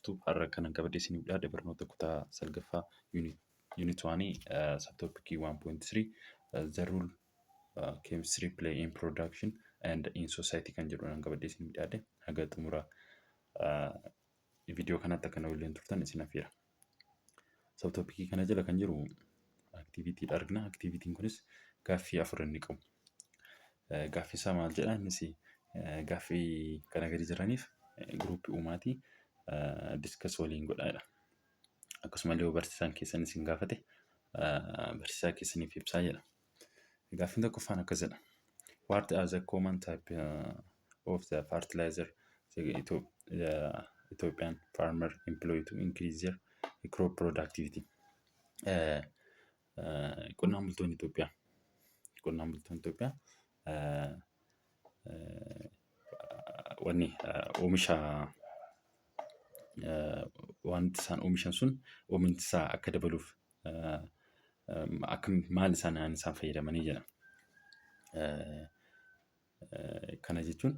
Jirtu har'a kanan qabadhee isiniif dhiyaadhe barnoota kutaa salgaffaa unit 1 subtopic 1.3 the role chemistry play in production and in society kan jedhu nan qabadhee isiniif dhiyaadhe. Haga xumura viidiyoo kanatti akka na waliin turtan isin affeera. Subtopicii kana jala kan jiru activitydha argina. Activityn kunis gaaffii afur inni qabu. Gaaffii isaa maal jedha? Innis gaaffii kana gadi jiraniif groupii uumaatii discuss waliin godhaadha. Akkasumallee yoo barsiisaan keessan isin gaafate barsiisaa keessaniif ibsaa jedha. Gaaffiin tokkoffaan akkas jedha. What are the common type of the fertilizer the Ethiopian farmer employ to increase their crop productivity? Qonnaan bultoonni Itoophiyaa wanni oomisha wanti isaan oomishan sun oomishni isaa akka dabaluuf akka maal isaan fayyadamanii jedha. Kana jechuun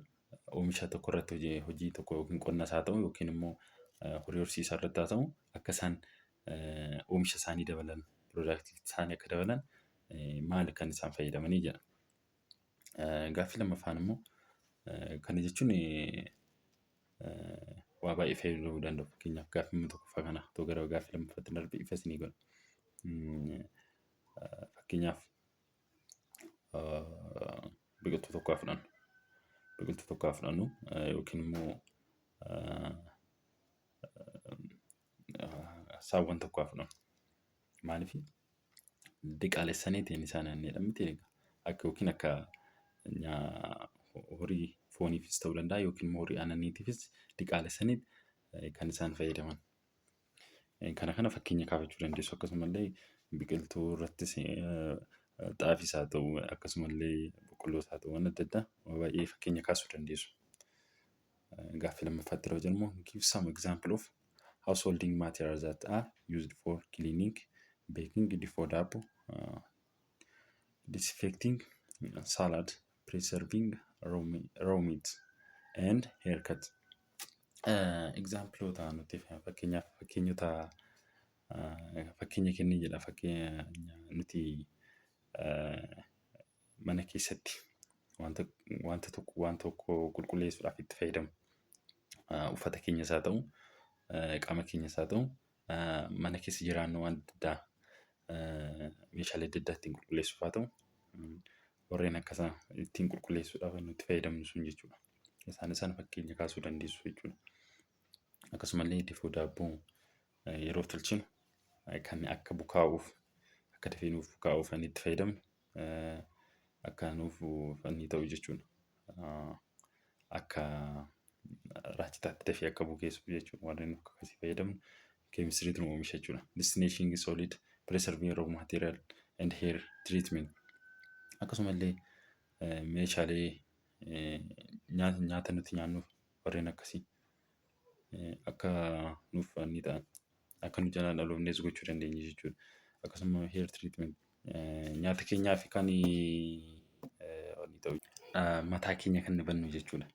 oomisha tokko irratti, hojii tokko yookiin qonnas haa ta'u yookiin immoo horii horsiisaa irratti haa ta'u, akka isaan oomisha isaanii dabalan, productivity isaanii akka dabalan maali kan isaan fayyadamanii jedha. Gaaffii lammaffaan immoo, kana jechuun waa baay'ee fayyadamuu danda'u. Fakkeenyaaf gaaffii tokkoffaa kana otoo gara gaaffii lammaffaatti darbe ifa isinii godha. Fakkeenyaaf biqiltuu tokko haa fudhannu. Biqiltuu tokko haa fudhannu yookiin immoo saawwan tokko haa fudhannu. Maaliif diqaalessaniitiin isaan inni miti akka yookiin akka horii fooniifis ta'uu danda'a yookiin immoo horii aannaniitiifis diqaalessanii kan isaan fayyadaman. Kana kana fakkeenya kaafachuu dandeessu. Akkasumallee biqiltuu irrattis xaafiis haa ta'u, akkasumallee boqqolloos haa ta'u, waan adda addaa baay'ee fakkeenya kaasuu dandeessu. Gaaffii lammaffaatti yeroo jennu, give some example of householding materials that are used for cleaning, baking, difoo daabboo, disinfecting salad, preserving raw meat and haircut. Exampleoota nuti fakkeenyaaf fakkeenyota fakkeenya kennee jedha. Fakkeenya nuti mana keessatti wanta tokko waan tokko qulqulleessuudhaaf itti fayyadamu. Uffata keenyas haa ta'u, qaama keenyas haa ta'u, mana keessa jiraannu waan adda addaa, meeshaalee adda addaa ittiin qulqulleessuuf haa ta'u, warreen akkasaa ittiin qulqulleessuudhaaf nuti fayyadamnu sun jechuudha. Isaan isaan fakkeenya kaasuu dandeessu jechuudha. Akkasumallee difoo daabboo yeroo tolchinu kan akka bukaa'uuf, akka dafee nuuf bukaa'uuf kan itti fayyadamnu, akka nuuf inni ta'u jechuudha. Akka raachitaatti dafee akka bukeessuuf jechuudha. Warreen akkasii fayyadamnu keemistiriitu nu oomisha jechuudha. Disinfecting solid, preserving raw material and hair treatment. Akkasumallee meeshaalee nyaata nuti nyaannuuf warreen akkasii akka nuuf inni ta'an, akka nu jalaa dhaloofnes gochuu dandeenya jechuudha. Akkasuma hair treatment nyaata keenyaaf kan ta'u, mataa keenya kan dibannu jechuudha.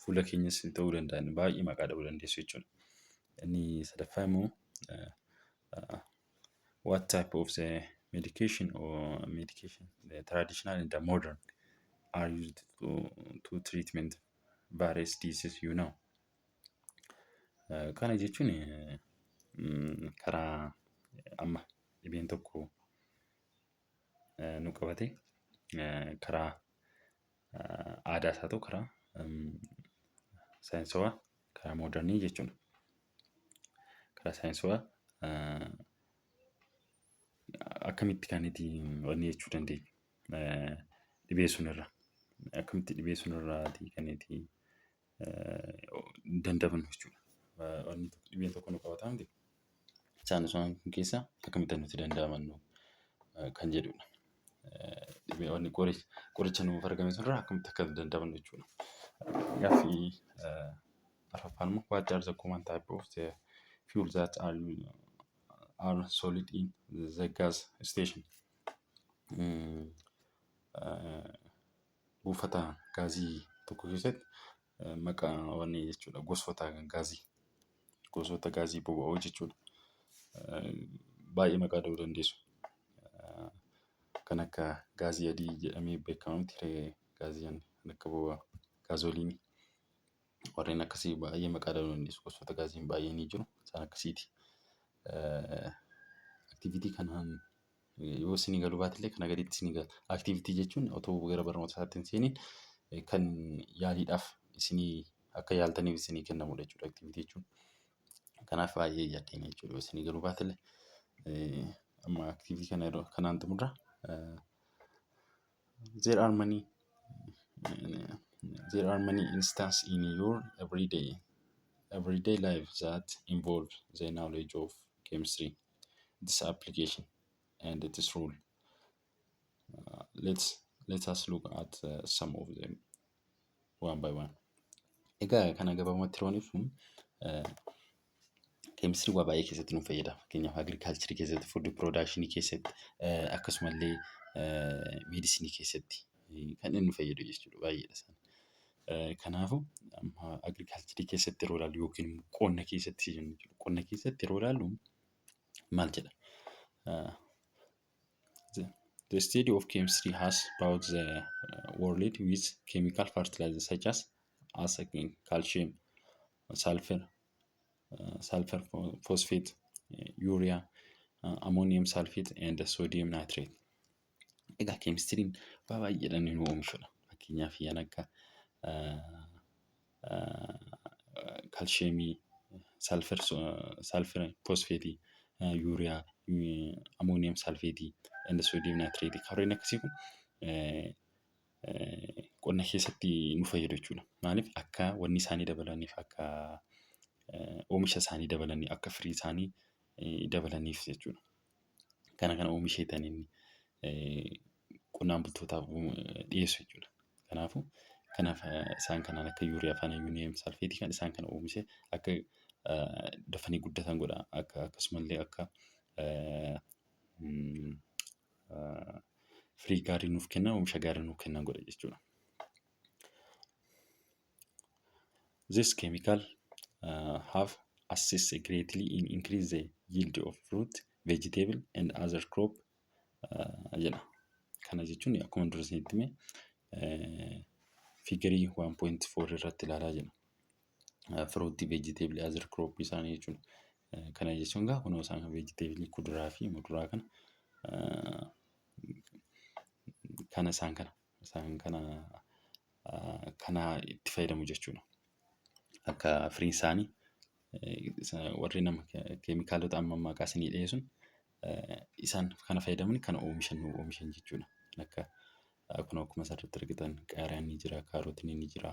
Fuula keenyas ta'uu danda'a, baay'ee maqaa dha'uu dandeessu jechuudha. Inni sadaffaa immoo, what type of the medication or medication, the traditional and the modern, are used to treatment various diseases? Kana jechuun karaa amma dhibeen tokko nu qabate karaa aadaas haa ta'u, karaa saayinsawaa, karaa modernii jechuudha. Karaa saayinsawaa akkamitti kan itti wanni jechuu dandeenya, dhibee sunirra akkamitti dhibee sunirraatii kan itti dandamannu jechuudha. Dhibeen tokko nu qabata miti, isaan isaan keessaa akkamitti nuti danda'amannu kan jedhudha. Dhibee qoricha nuuf argame sunirraa akkamitti akka dandamannu jechuudha. Gaaffii arfaffaan immoo, what are the common type of the fuel that are sold in the gas station? Buufata gaazii tokko keessatti maqaa wanni jechuudha, gosoota gaazii Gosoota gaazii boba'oo jechuudha. Baay'ee maqaa dhahuu dandeessu. Kan akka gaazii adii jedhamee beekama miti, gaazii kan akka boba'aa gasoline warreen akkasii baay'ee maqaa dhahuu dandeessu. Gosoota gaazii baay'een ni jiru. Isaan akkasiiti. Activity kanaan yoo isinii galuu baate illee kana gaditti isinii gala. Activity jechuun otoo gara barnoota isaatti hin seeniin kan yaaliidhaaf isinii akka yaaltaniif isinii kennamudha jechuudha activity jechuun. Kanaaf baay'ee yaaddeen jechuudha yoo isinii galuu baate illee. Amma activity kana yeroo kanaan xumurra. There are many instances in your everyday life that involve the knowledge of chemistry, its application and its role. Let us look at some of them one by one. Egaa kana gabaabumatti yeroo ibsu, keemistirii waa baay'ee keessatti nu fayyada. Fakkeenyaaf, agriculture keessatti, food production keessatti, akkasumallee medicine keessatti kan inni nu fayyadu jechuudha baay'eedha isaan. Kanaafuu amma agriculture keessatti yeroo ilaallu yookiin qonna keessatti jennu, qonna keessatti yeroo ilaallu maal jedha? The study of chemistry has brought the world with chemical fertilizers such as calcium, sulfur phosphate, urea, ammonium sulfate and sodium nitrate. Egaa keemistiriin waa baay'eedhaan nu oomishudha. Fakkeenyaaf, yan akka kaalsheemii, sulfur phosphateii, urea, ammonium sulfateii, and sodium nitrateii warreen akkasii kun qonna keessatti nu fayyadu jechuudha. Maaliif? Akka wanni isaanii dabalaniif, akka oomisha isaanii dabalanii, akka firii isaanii dabalaniif jechuudha. Kana kana oomisheetan inni qonnaan bultootaaf dhiyeessu jechuudha. Kanaafuu kanaaf isaan kanaan akka urea faana, ammonium sulfateii kan isaan kana oomishee akka dafanii guddatan godha. Akka akkasumallee akka firii gaarii nuuf kennan, oomisha gaarii nuuf kennan godha jechuudha. This chemical have assisted greatly in increase the yield of fruit, vegetable and other crop jedha. Kana jechuun akkuma dura isinitti hime figure 1.4 irratti ilaalaa jira. Fruit, vegetable, other crop isaanii jechuudha. Kana jechuun egaa kunoo isaan vegetable, kuduraa fi muduraa kana kana isaan kana itti fayyadamu jechuudha. Akka firiin isaanii warreen nama keemikaalota amma maqaa isinii dha'e sun isaan kana fayyadamuun kana oomishan nu oomishan jechuudha. Akka kun akkuma asirratti argitan qaaraan ni jira, kaarotiin ni jira,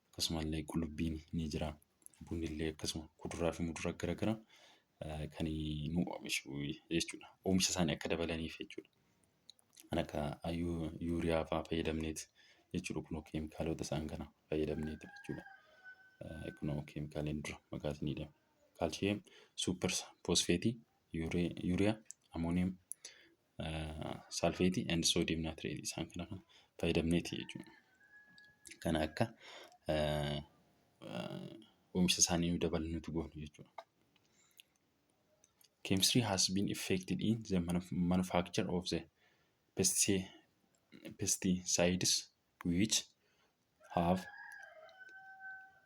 akkasumallee qullubbiin ni jira, bunnillee akkasuma kuduraa fi muduraa garaagaraa kan nu oomishu jechuudha. Oomisha isaanii akka dabalaniif jechuudha. Kan akka urea fa'aa fayyadamneeti jechuudha. Kunoo keemikaalota isaan kana fayyadamneeti jechuudha. Kunoo keemikaaleen dura maqaa isinii dha'e. Calcium super phosphateii, urea, ammonium sulfateii and sodium nitrateii isaan kana kana fayyadamneeti jechuudha. Kana akka oomisha isaanii nu dabalan goonu jechuudha. Chemistry has been effected in the manufacture of the pesticides which have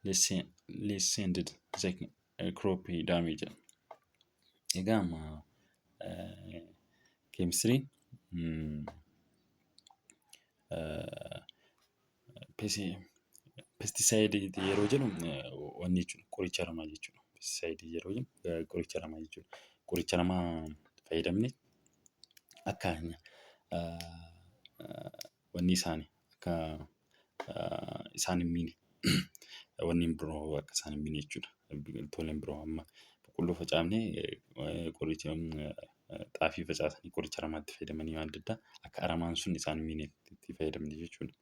lessened the crop damage. Egaa amma keemistiriin pesticideii yeroo jedhu wanni jechuudha, qoricha aramaa jechuudha. Pesticideii yeroo jennu qoricha aramaa jechuudha. Qoricha aramaa fayyadamnee akka wanni isaanii akka isaan hin miine, wanni biroo akka isaan hin miine jechuudha. Biqiltoonni biroo amma boqqolloo facaafnee, qoricha xaafii facaasanii, qoricha aramaatti fayyadamanii waan adda addaa akka aramaan sun isaan hin miine itti fayyadamne jechuudha.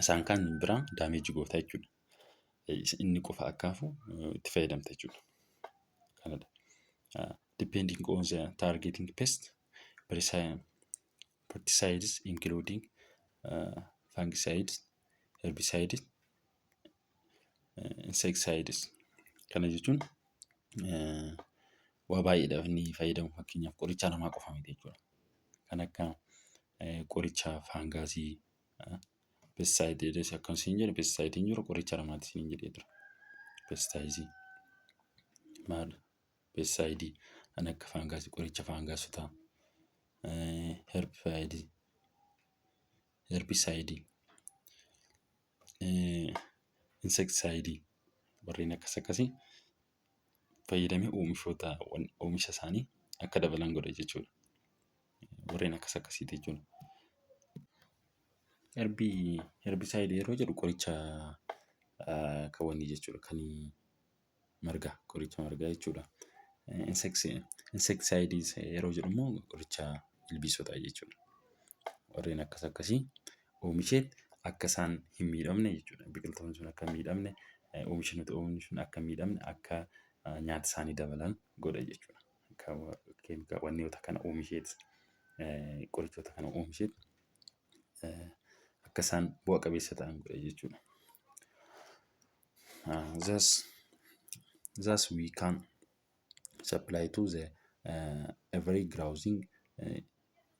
Isaan kaan biraa damage goota jechuudha. Inni qofa akka hafu itti fayyadamta jechuudha. Kanadha. Depending on the targeting pest, pesticides including fungicides, herbicides, insecticides. Kana jechuun Waa baay'eedhaaf ni fayyadamu. Fakkeenyaaf, qoricha namaa qofa miti jechuudha. Kan akka qoricha faangaasii, pesticides akkuma isin jedhe, pesticideiin jiru qoricha namaati isin jedhee ture. Pesticideii maal, pesticideii kan akka faangaasii, qoricha faangaasotaa, herbicideii, insecticideii, warreen akkas akkasii fayyadamee oomishoota oomisha isaanii akka dabalan godha jechuudha. Warreen akkas akkasiiti jechuudha. Herbicideii yeroo jedhu qoricha kan wanni jechuudha, kan margaa, qoricha margaa jechuudha. Insecticideii yeroo jedhu immoo qoricha ilbiisotaa jechuudha. Warreen akkas akkasii oomishee akka isaan hin miidhamne jechuudha. Biqiltoonni sun akka hin miidhamne, oomishni nuti oomishnu sun akka hin miidhamne, akka nyaata isaanii dabalan godha jechuudha. Wantoota kana oomisheet, qorichoota kana oomisheet akka isaan bu'a qabeessa ta'an godha jechuudha. Thus we can supply to the every growing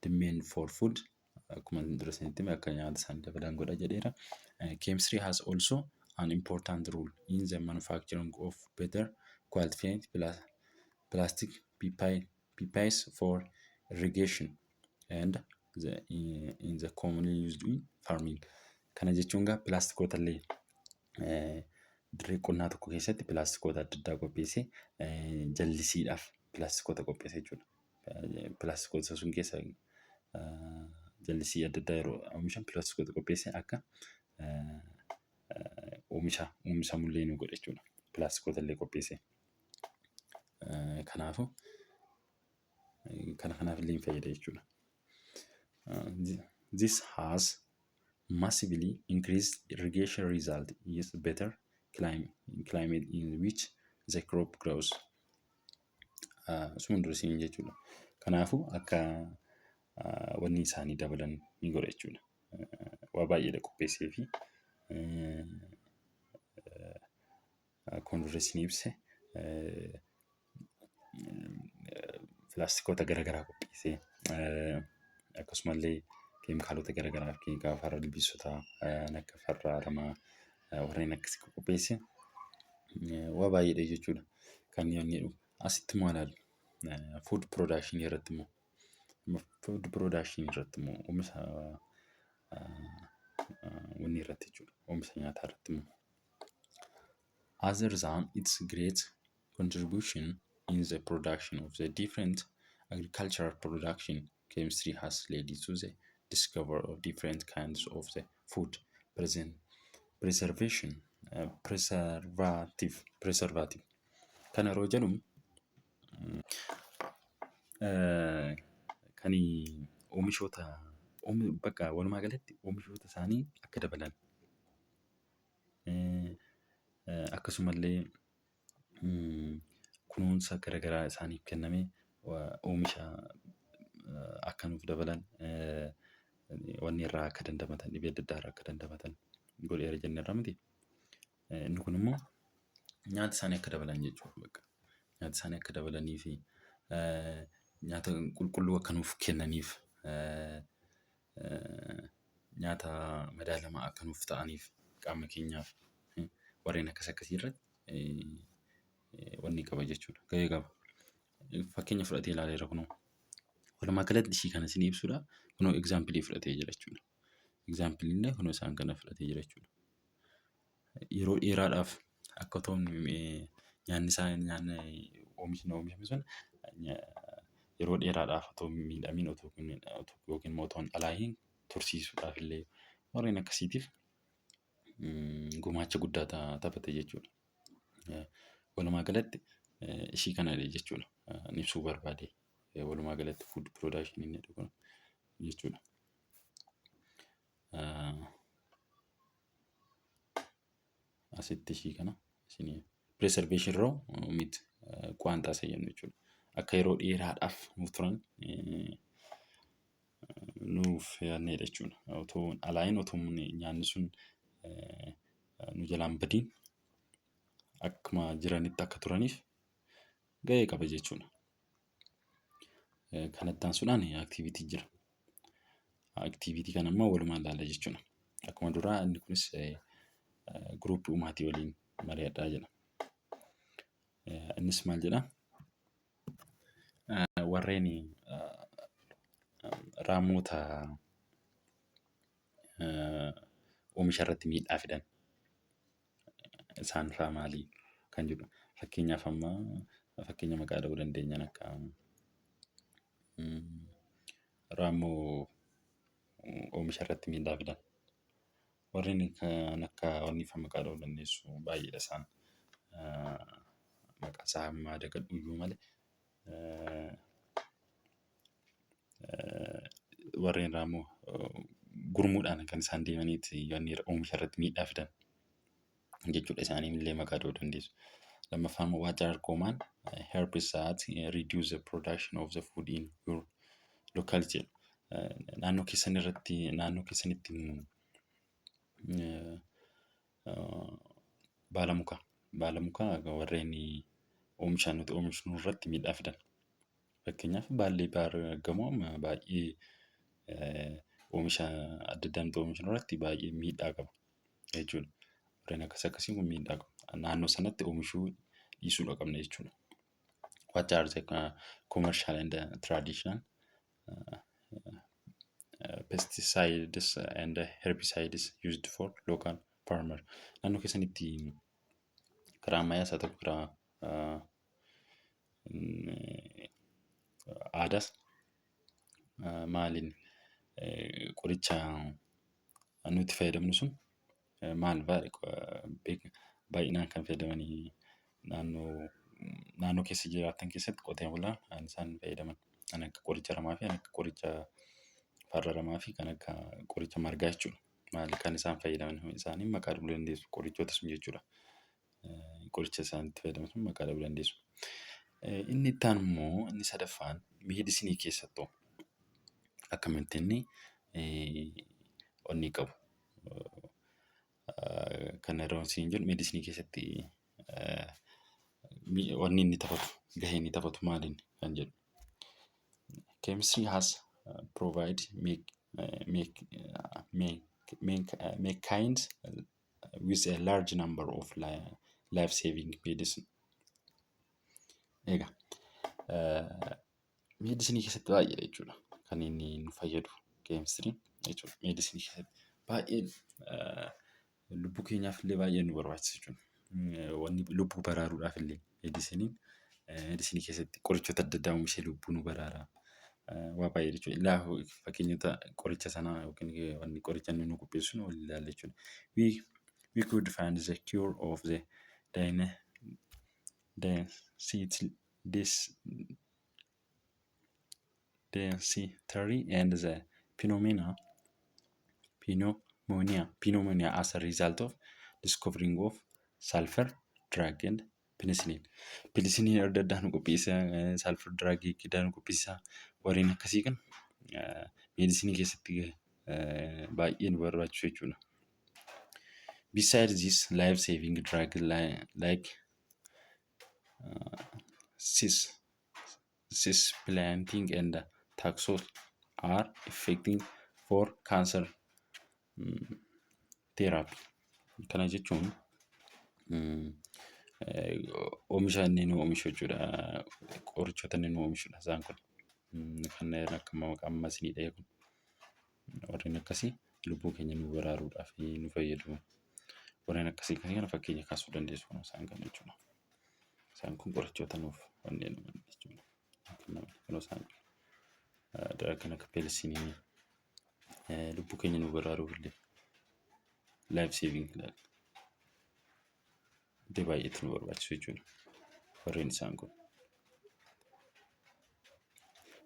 demand for food. Akkuma dura isinitti hime, akka nyaata isaanii dabalan godha jedheera. Chemistry has also an important role in the manufacturing of better qualified plastic pipes for irrigation and in the commonly used in farming. Kana jechuun gaa pilaastikoota illee dirree qonnaa tokko keessatti pilaastikoota adda addaa qopheessee, jallisiidhaaf pilaastikoota qopheessa jechuudha. Pilaastikoota sun keessa jallisii adda addaa yeroo oomishan pilaastikoota qopheessee akka oomisha oomishamullee nu godha jechuudha. Pilaastikoota illee qopheessee. Kanaafuu kanaaf illee ni fayyada jechuudha. This has massively increased irrigation, result is better climate in which the crop grows. Suma dursiin jechuudha. Kanaafuu akka wanni isaanii dabalan ni godha jechuudha. Waa baay'eedha qopheessee fi akkuma dura isin ibse pilaastikoota garaagaraa qopheessee, akkasumallee keemikaalota garaagaraa, keemikaala farra ilbiisotaa, kan akka farra aramaa, warreen akkasii qopheessee waa baay'eedha jechuudha. Kan inni jedhu asitti immoo ilaallu, food production irratti immoo, food production irratti immoo, oomisha wanni irratti jechuudha, oomisha nyaataa irratti immoo. Other than its great contribution in the production of the different agricultural production, chemistry has led to the discovery of different kinds of the food present preservation preservative. Kana yeroo jedhu kan oomishoota bakka walumaa galatti oomishoota isaanii akka dabalan, akkasumallee kunuunsa garaagaraa isaaniif kennamee oomisha akka nuuf dabalan, wanni irraa akka dandamatan, dhibee adda addaa irraa akka dandamatan godheera jenneerra miti. Inni kun immoo nyaata isaanii akka dabalan jechuudha. Nyaata isaanii akka dabalanii fi nyaata qulqulluu akka nuuf kennaniif, nyaata madaalamaa akka nuuf ta'aniif, qaama keenyaaf warreen akkas akkasii irratti wanni qaba jechuudha. Gahee qaba. Fakkeenya fudhatee ilaaleera kunoo. Walumaa galatti ishii kana isinii ibsuudha. Kunoo exampleii fudhatee jira jechuudha. Exampleiin illee kunoo isaan kana fudhatee jira jechuudha. Yeroo dheeraadhaaf akka otoo nyaanni isaa, nyaanni oomishni oomishame sun yeroo dheeraadhaaf otoo hin miidhamiin yookiin immoo otoo hin alaayin tursiisuudhaaf illee warreen akkasiitiif gumaacha guddaa taphate jechuudha. Walumaa galatti ishii kanadha jechuudha. Ibsuu barbaade walumaa galatti food production inni jedhu kun jechuudha. Asitti ishii kana isinii preservation raw meat, ቋንጣ isa jennu jechuudha. Akka yeroo dheeraadhaaf nuuf turan nuuf yaadneedha jechuudha. Otoo alaayin, otoo nyaanni sun nu jalaan badiin akkuma jiranitti akka turaniif. gahee qaba jechuudha. Kanatti aansuudhaan activity jira. Activity kana immoo walumaan ilaalla jechuudha. Akkuma duraa inni kunis groupii uumaatii waliin mari'adhaa jedha. Innis maal jedhaa? Warreen raammoota oomisha irratti miidhaa fidan isaan fa'aa maali kan jedhu. Fakkeenyaaf amma fakkeenya maqaa dha'uu dandeenyaan akka raammoo oomisha irratti miidhaa fidan. Warreen kan akka wanni fa'a maqaa dha'uu dandeessu, baay'eedha isaan. Maqaa isaa amma dagadhu iyyuu malee warreen raammoo gurmuudhaan kan isaan deemaniiti oomisha irratti miidhaa fidan jechuudha. Isaanii illee maqaa dha'uu dandeessu. Lammaffaan immoo, what are common herbs that reduce the production of the food in your locality? Naannoo keessan irratti, naannoo keessanitti baala mukaa warreen oomisha nuti oomishnu irratti miidhaa fidan. Fakkeenyaaf, baalli baargamoo baay'ee oomisha adda addaa nuti oomishnu irratti baay'ee miidhaa qaba jechuudha. Warreen akkas akkasii kun miidhaa qabu. Naannoo sanatti oomishuu dhiisuudha qabna jechuudha. What are the commercial and traditional pesticides and herbicides used for local farmer? Naannoo keessanitti karaa ammayyaas haa ta'u karaa aadaas maaliin qoricha nuti fayyadamnu sun maal baay'inaan kan fayyadamanii naannoo keessa jiraatan keessatti qotee bulaa kan isaan fayyadaman kan akka qoricha aramaa fi kan akka qoricha farra aramaa fi kan akka qoricha margaa jechuudha. Maali kan isaan fayyadaman isaanii maqaa dhahuu dandeessu qorichoota sun jechuudha. Qoricha isaan itti fayyadaman sun maqaa dhahuu dandeessu. Inni itti aanu immoo, inni sadaffaan, medicine keessattuu akkamitti inni onnii qabu. Kan yeroo isin jedhu, medicine keessatti wanni inni taphatu, gahee inni taphatu maali kan jedhu. Chemistry has provide make kinds with a large number of life saving medicine. Egaa medicine keessatti baay'eedha jechuudha kan inni nu fayyadu keemistiriin jechuudha. Medicine keessatti baay'ee lubbuu keenyaaf illee baay'ee nu barbaachisa jechuudha. Wanni lubbuu baraaruudhaaf illee meediisiniin, medicine keessatti qorichoota adda addaa oomishee lubbuu nu baraara. Waa baay'ee jechuudha. Fakkeenyota qoricha sanaa yookiin wanni qoricha inni nu qopheessu waliin ilaalla jechuudha. We could find the cure of the dysentery and the pneumonia as a result of discovering of sulfur drug and penicillin. Penicillin adda addaa nu qopheessa, sulfur drug adda nu qopheessa. Warreen akkasii kan medicine keessatti baay'ee nu barbaachisu jechuudha. Besides this, life saving drug like cisplatin and Taxol are effective for cancer therapy. Kana jechuun oomisha inni nu oomishu jechuudha. Qorichoota inni nu oomishudha isaan kun. Kanneen akka maqaa amma isinii dhahe kun. Warreen akkasii lubbuu keenya nu baraaruudhaaf nu fayyadu. Warreen akkasii kana fakkeenya kaasuu dandeessu isaan kana jechuudha. Isaan kun qorichoota nuuf wanneen jechuudha. Isaan kan akka penicillin lubbuu keenya nu baraaruuf illee, life saving iddoo baay'eetti nu barbaachisu jechuudha. Warreen isaan kun.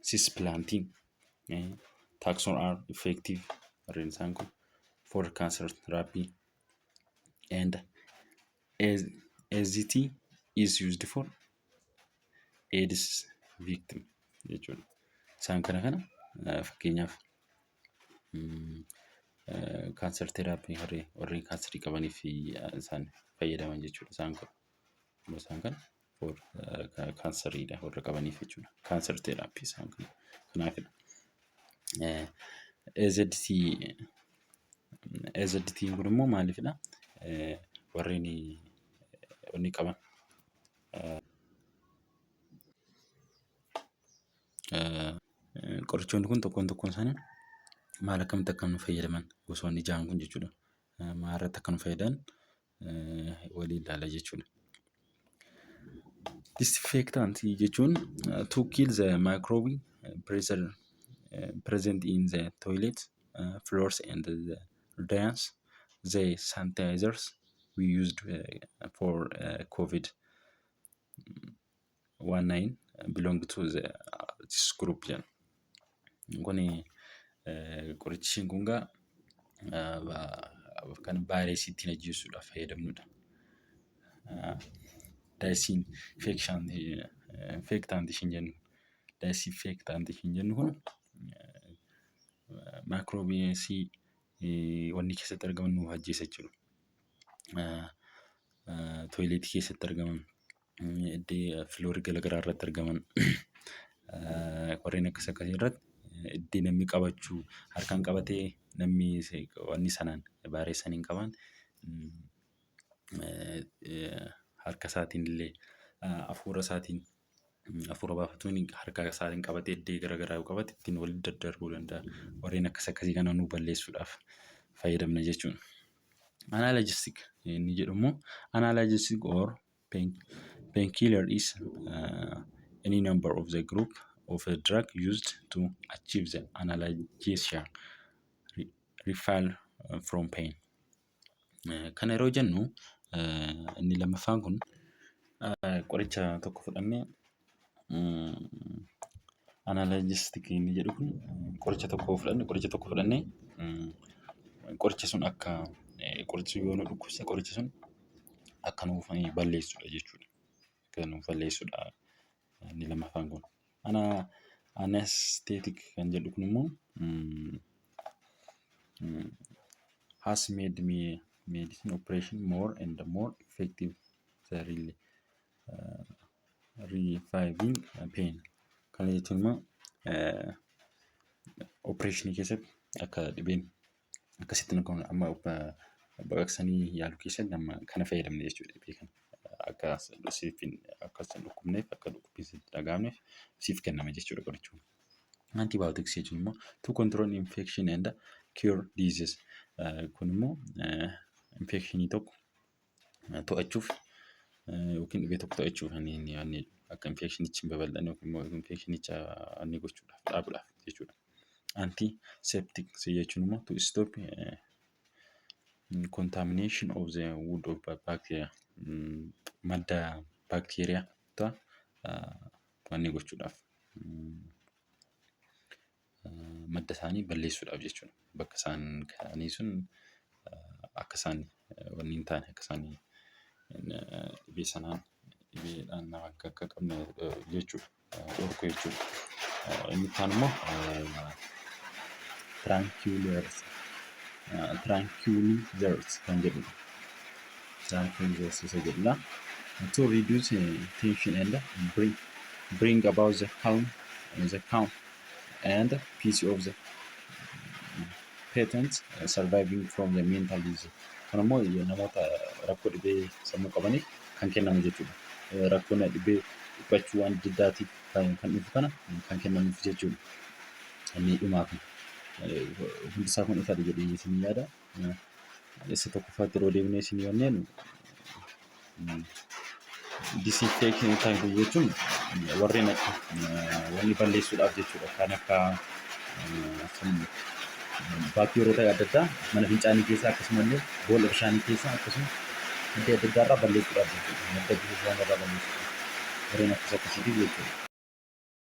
Cisplatin, Taxol are effective, warreen isaan kun, for cancer therapy and AZT is used for AIDS victim jechuudha. Isaan kana fakkeenyaaf cancer therapy warreen kaansarii qabaniif isaan fayyadaman jechuudha isaan kun. Isaan kana For kaansariidha warra qabaniif jechuudha. Cancer therapy isaan kun kanaafidha. AZT, AZT kun immoo maaliifidha? Warreen inni qaban, qorichoonni kun tokkoon tokkoon isaanii maal, akkamitti akka nu fayyadaman, gosoonni ja'an kun jechuudha. Maal irratti akka nu fayyadan waliin ilaalla jechuudha. Disinfectant jechuun to kill the microbe present in the toilet floors and the drains, the sanitizers we used for COVID 19 belong to this group jedha. Kuni qorichi ishiin kun gaa kan vaayirasii ittiin ajjeesuudhaaf fayyadamnudha. Disinfectant ishiin jennu, disinfectant ishiin jennu kun maayikiroobiyeesii wanni keessatti argaman nuuf ajjeesa jechuudha. Toiletii keessatti argaman, iddoo floorii garaagaraa irratti argaman, warreen akkas akkasii irratti, iddoo namni qabachuu harkaan qabatee namni wanni sanaan vaayirasii saniin qaban, harka isaatiin illee, hafuura isaatiin, hafuura baafatuun harka isaatiin qabatee iddoo garaagaraa yoo qabate ittiin walitti daddarbuu danda'a. Warreen akkas akkasii kana nu balleessuudhaaf fayyadamna jechuudha. Analgesic inni jedhu immoo, analgesic or painkiller is any number of the group of a drug used to achieve the analgesia, relief from pain. Kana yeroo jennu, inni lammaffaan kun qoricha tokko fudhannee, analgesic inni jedhu kun qoricha tokko fudhannee, qorichi sun akka, qorichi yoo nu dhukkubse, qorichi sun akka nuuf balleessudha jechuudha. Akka nuuf balleessudha inni lammaffaan kun. Anesthetic kan jedhu kun immoo has made me medicine operation more and more effective, the really reviving pain. Kana jechuun immoo opereeshinii keessatti akka dhibeen akkasitti amma baqaqsanii yaaluu keessatti amma kana fayyadamne jechuudha, dhibee kana. Akka siif akka hin dhukkubneef, akka dhukkubbiin sitti dhaga'amneef siif kennama jechuudha qorichi kun. Antibiotics jechuun immoo to control infection and cure disease. Kun immoo infekshinii tokko to'achuuf yookiin dhibee tokko to'achuuf, inni akka infekshinichi hin babal'anne yookiin immoo infekshinicha inni gochuudhaaf, dhaabuudhaaf jechuudha. Antiseptic jechuun immoo to stop contamination of the wound of bacteria, madda baakteeriyaa wanni gochuudhaaf, madda isaanii balleessuudhaaf jechuudha. Bakka isaan ka'anii sun akka isaan wanni hin taane, akka isaan dhibee sanaan, dhibeedhaan nama akka akka qabne jechuudha. Dhorku jechuudha. Inni itti aanu immoo tranquilizers kan jedhudha. Tranquilizers isa jedhudha. To reduce tension and bring about the calm and peace of the patient surviving from the mental disease. Kun immoo namoota rakkoo dhibee sammuu qabaniif kan kennamu jechuudha. Rakkoon dhibee dhiphachuu waan adda addaatiif kan dhufu kana kan kennamuuf jechuudha. Inni dhumaa kun. Hundi isaa kun ifadha jedhee isin yaada. Isa tokkoffaatti yeroo deebinee isin yoonneen, disinfectant jechuun warreen akka wanni balleessuudhaaf jechuudha. Kan akka baakteeriyoota adda addaa mana fincaanii keessa, akkasumallee boolla bishaanii keessa, akkasuma iddoo adda addaa irraa balleessuudhaaf jechuudha. Madda bishaan irraa balleessuudhaaf. Warreen akkas akkasiitiif jechuudha.